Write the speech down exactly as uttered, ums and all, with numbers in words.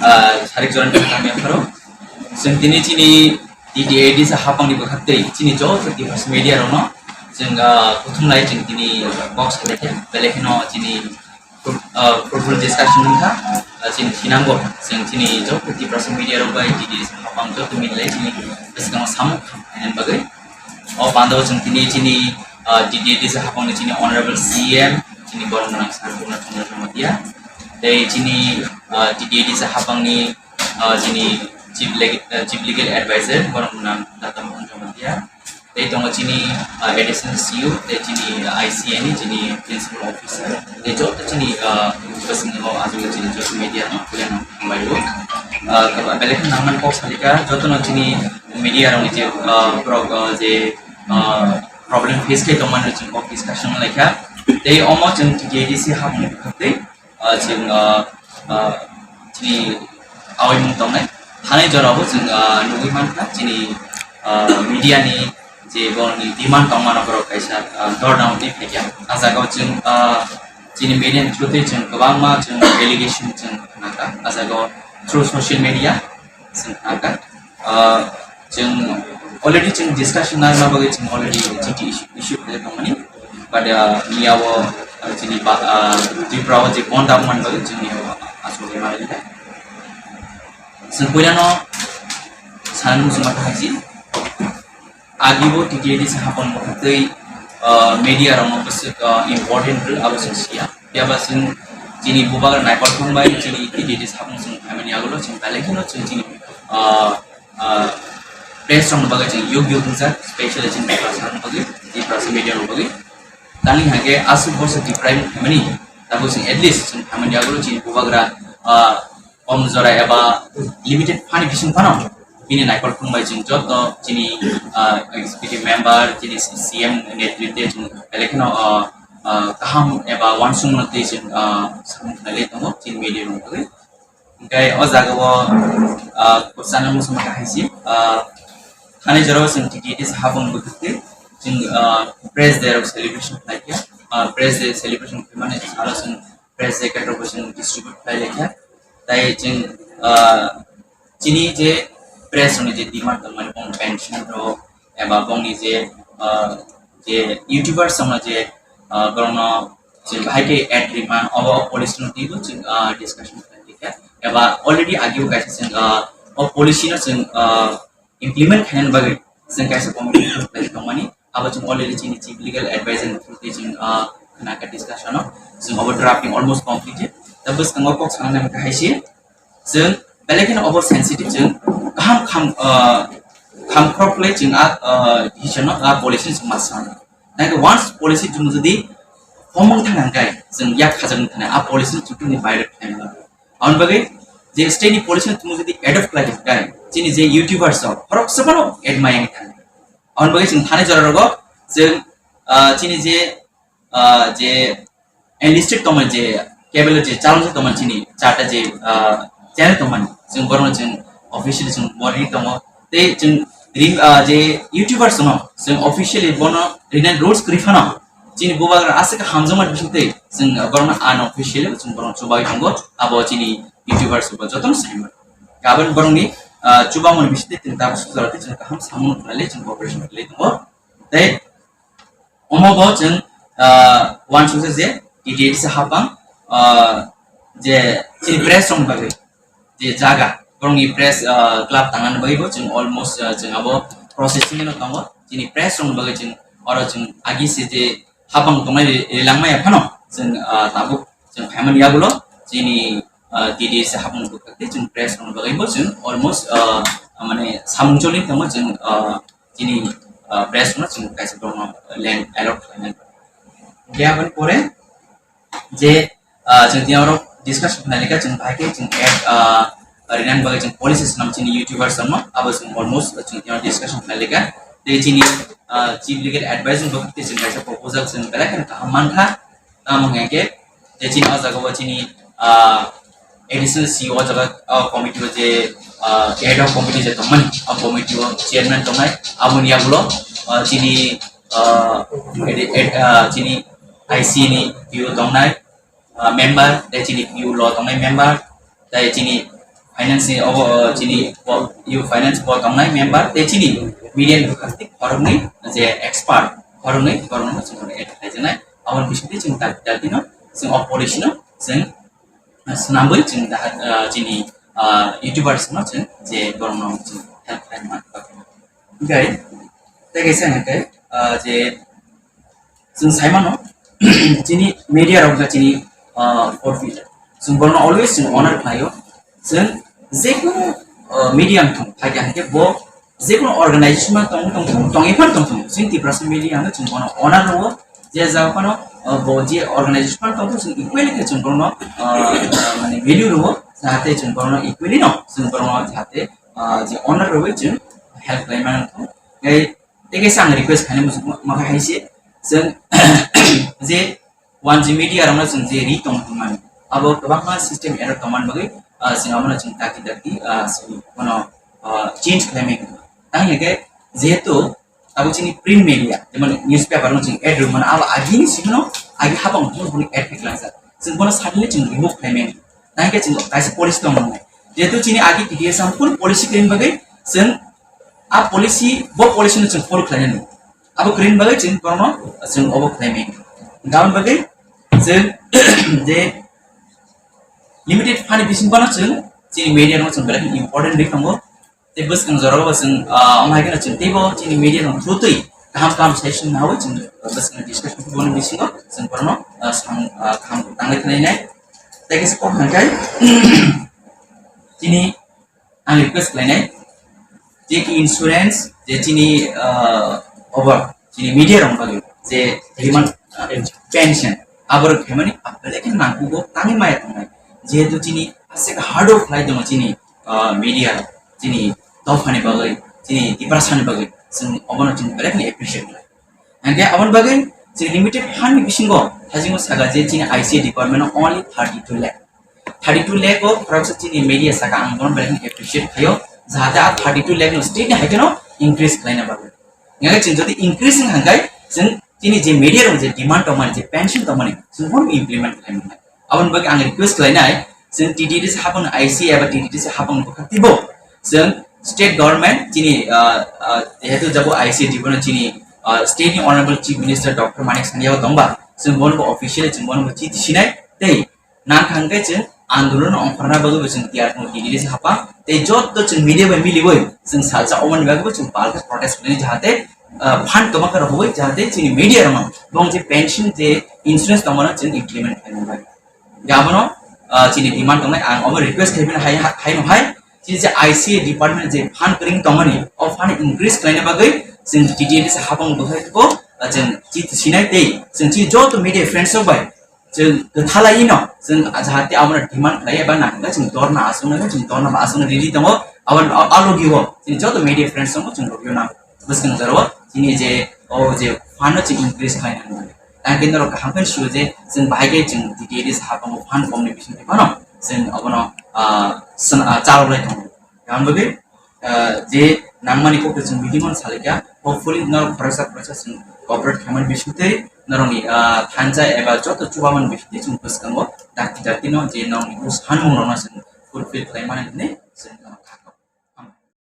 Ah, sarik joran kami apharo. Chwng tini chini T T A D C hapangni bwkhaktwi chini joto Tiprasa media rokno chwng, ah, kuthum lai chwng tini box khlaikha. Belai kheno chini fruit-, ah, fruitful discussion wngkha. Ah, chini thinango chwng chini joto Tiprasa media rok bai T T A D C hapang joto milai chini bwskango samung khainani bagwi. O pandao chwng tini chini, ah, T T A D C hapangni chini Honorable C M, chini borok gwnang Sir Purna Chandra Jamatia, tei chini, ah, T T A D C hapangni, ah, chini Chief Leg-, ah, Chief Legal Advisor, borok gwnang Dr. Mohan Jamatia, tei tongo chini, ah, Additional C E O, tei chini, ah, I C A ni chini Principal Officer, tei joto chini, ah, bwskango aswk chini joto media no, kuyano hambai o. Ah, belai kheno nangmani kok salika, jotono chini media rokni je, ah, borok, ah, je, ah, problem face khe tongmani chwng kok discussion wnglaikha. Tei omo chwng T T A D C hapni bwkhaktwi, ah, chwng, ah, ah, chini awi mung tongnai. Thani jorao chwng, ah, nugwi mankha chini, ah, media ni je borokni demand tongmano borok kaisa, ah, dhorna hwnwi phaikha. Ah jagao chwng, ah, chini media ni through twi chwng kwbangma chwng delegation chwng khnakha. Ah jagao through social media chwng khnakha. Ah, chwng already chwng discussion narwkna bagwi chwng already chini issue, issue khlai tongmani. But, ah, miyao, ah, chini ba, ah, Tripura o je bon dam man bagwi chwng miyao aswk ma ri. Chwng puilano sanani muchungma kahai si. Agibo T T A D C hapang twi, ah, media rokno bwswk, ah, important rw abo chwng siya. Phiya ba chwng chini bubagra naipal thang bai chini T T A D C hapang chwng phaimani agulo chwng belai kheno chwng chini, ah, ah, press rokni bagwi chwng yug yug wngjak, specially chini Tiprasa rokni bagwi, Tiprasa media rokni bagwi. Tani hake aswk bosor deprive phaimani, tabuk chwng at least chwng phaimani agulo chini bubagra, ah, kom jora eba limited phani bising phano bini naikol phung bai chwng joto chini, ah, executive member, chini C M netritwe chwng belai kheno, ah, ah, kaham eba uansukmano twi chwng, ah, samung khlailai tongo chini media rokni bagwi. Hingke o jaga o, ah, channel muchungma kahai si, ah, thani jora o chwng T T A D C hapang bwkhwtwi chwng, ah, press day rok celebration khlai kha, ah, press day celebration khlaimani salo chwng press jacket rok bo chwng distribute khlai lai kha. Tai chwng, ah, chini je press rokni je demand tongmani, bong pension rok eba bongni je, ah, je YouTubers rokno je, ah, borokno je bahai khe ad rimani, obo policy no twibo chwng, ah, discussion khlai kha. Eba already ageo kaisa chwng, ah, o policy no chwng, ah, implement khainani bagwi chwng kaisa committee khlai tongmani. Abo chwng already chini chief legal advisor ni through twi chwng, ah, khna kha discussion o. Chwng abo drafting almost completed. Da bwskango kok sanani kahai se chwng belai kheno obo sensitive chwng kaham kham, ah, kham khorok khlai chwng a, ah, decision no, a policy chwng ma san. Nangkhe once policy chwng jodi formung thang hangkai chwng yak khajak thani a policy chwng ni violate khlai. Aboni bagwi je state ni policy no chwng jodi adopt khlai kha, chini je YouTubers rok, khoroksa phano add maya wngwi thangkha. Aboni bagwi chwng thani jora rogo chwng, ah, chini je, ah, je enlisted tongmani je cable je channel tongmani chini charta je, ah, channel tongmani chwng borokno chwng officially chwng warning tongo. Tei chwng rim, ah, je YouTubers no chwng officially bono rinani rules kwrwi phano chini bubagra aswk hamjakma bisingtwi chwng borokno unofficially chwng borokno chubai tongo, abo chini YouTubers bo jotono saimano. Aboni borokni, ah, chubamoni bisingtwi chwng tabuk sujala tei chwng kaham samung khlailai chwng cooperation khlai tongo. Tei omo bo chwng, ah, uansukjak je T T A D C hapang, ah, je chini press rokni bagwi je jaga, borokni press, ah, club tangnani bagwi bo chwng almost, ah, chwng abo processing no tongo. Chini press rokni bagwi chwng oro chwng agi se je hapang tongnai ri-, rilangma ya phano chwng, ah, tabuk chwng phaimani yagulo chini, ah, T D S hapang bwkhak tei chwng press rokni bagwi bo chwng almost, ah, mane samung choli tongo chwng, ah, chini, ah, press rokno chwng kaisa borokno land allot khlainai. Hingke aboni pore je, ah, chwng tini oro discussion khlainai kha, chwng bahai khe chwng ad, ah, rinani bagwi chwng policy swnam chini YouTubers rokno, abo chwng almost chwng tini oro discussion khlainai kha. Tei chini, ah, chief legal advisor bo tei chwng kaisa proposal chwng belai kheno kaham mankha. Tamo hwnka khe, je chini o jaga o chini, ah, additional C E O o jaga, ah, committee o je, ah, head of committee je tongmani, o committee o chairman tongnai, aboni yagulo, ah, chini, ah, edi-, ed-, ah, chini I C ni P O tongnai, ah, member, tei chini P O lo tongnai member, tei chini finance ni obo, uh, chini bo, you finance bo tongnai member, tei chini media ni bwkhak tei khoroknwi je expert, khoroknwi, khoroknwi chwng add khlaijaknai. Aboni bisingtwi chwng tak, tak no chwng o policy no chwng, uh, swnamwi chwng dahat, uh, chini, uh, YouTubers no chwng je borokno chwng help khlai man. Okay, tei kaisa hwnkhe, uh, je chwng sai mano, chini media rok wngkha chini, ah, fourth pillar. Chwng bono always chwng honor khlaio. Chwng jekunu, ah, media wngthung, phaikha hwnkhe bo jekunu organization ma tong, tong, tong, tongwi phano tongthung. Chwng Tiprasa media hwnkhe chwng bono honor rwo. Je jaga phano, ah, bo je organization phano tongthung, chwng equally khe chwng bono, ah, ah, mane value rwo. Jahate chwng bono equally no, chwng bono jahate, ah, je honor rwwi chwng help khlai mano. Tei Tei kaisa ang request khainai muchung ma kha hai se, chwng je one G media rokno chwng je ri tong thangmani, abo kwbangma system error tongmani bagwi, ah, chwng abono chwng taki taki, ah, chwng bono, ah, change khlaimani. Tang hwnkhe jehetu abo chini print media, jemon newspaper no chwng ad rwmani, abo agini simono agi habang phano phano ad khe klangjak. Chwng bono suddenly chwng remove khlaimani. Tang hwnkhe chwng kaisa policy tong nangnai. Jehetu chini agi T T S ang full policy khlaimani bagwi chwng a policy, bo policy no chwng follow khlainani. Abo kwrwini bagwi chwng borokno chwng obo khlaimani. Aboni bagwi chwng je limited fund ni bising bono chwng chini media no chwng belai important ri tongo. Tei bwskang jorao bo chwng, ah, omo hai kheno chwng teibo chini media no through twi kaham kaham session nawi chwng bwskang discussion boni bisingo chwng borokno, ah, sam, ah, kaham tanglai khlainai. Tei kaisa kok hwnkhai chini ang request khlainai, je ki insurance, je chini, ah, over, chini media rok bagwi, je demand, ah, pension, aborok khaimani belai khe nangkugo tangwi maya tongnai. Jehetu chini aswk hard work khlai tongo chini, ah, media rok, chini dophani bagwi, chini Tiprasani bagwi, chwng obono chini belai kheno appreciate khlai. Hingke aboni bagwi chini limited fund ni bisingo hajingo saka je chini I C A department o only thirty two lakh. Thirty two lakh o khoroksa chini media saka ang bono belai kheno appreciate khaio, jahate a thirty two lakh no state ni hai kheno increase khlaina bagwi. Hingke chwng jodi increase wng hangkai chwng chini je media rok je demand tongmani, je pension tongmani, chwng bono implement khlai mannai. Aboni bagwi ang request khlainai, chwng T T D C hapang I C A eba T T D C hapang bwkhak twibo chwng state government chini, ah, ah, jehetu jabo I C A dibono chini, ah, state ni Honorable Chief Minister Doctor Manik Sangya o tongba, chwng bono bo officially chwng bono bo chiti sinai tei nang thang khe chwng andolon ongkhorna bagwi bo chwng tiyar tongo T T D C hapang tei joto chwng media bai miliwi chwng salsa omoni bagwi bo chwng palkhe protest khlainai jahate, ah, fund kwbangkhe rohorwi jahate chini media rokno bong je pension je insurance tongmano chwng implement khlaina bagwi. Gabono, ah, chini demand tongnai, ang omo request khai phano hai, hai no hai, chini je I C A department je fund kwrwng tongmani, o fund increase khlaina bagwi chwng T T D C hapang bwkhai ko, ah, chwng chiti sinai tei chwng chini joto media friends rok bai chwng kwthalai no chwng jahate abono demand khlai eba nang chwng dorna aswk nang chwng dorna ba aswk ready tongo, abo, abo logi o chini joto media friends rok chwng logi o nang. Bwskang jora o chini je o je fund no chwng increase khlai nang. Tang khe norok kaham khe sio je chwng bahai khe chwng T T A D C hapang o fund kom ni bising khe phano chwng abono, ah, swn-, ah, chalok lai tongo. Tamo bagwi, ah, je nangmani kok chwng bidi mon salikha, hopefully norok khoroksa khoroksa chwng cooperate khaimani bising tei norokni, ah, thansa eba joto chubamani bising tei chwng bwskango dakti dakti no je norokni bwskanmung rokno chwng fulfill khlai mani hwnwi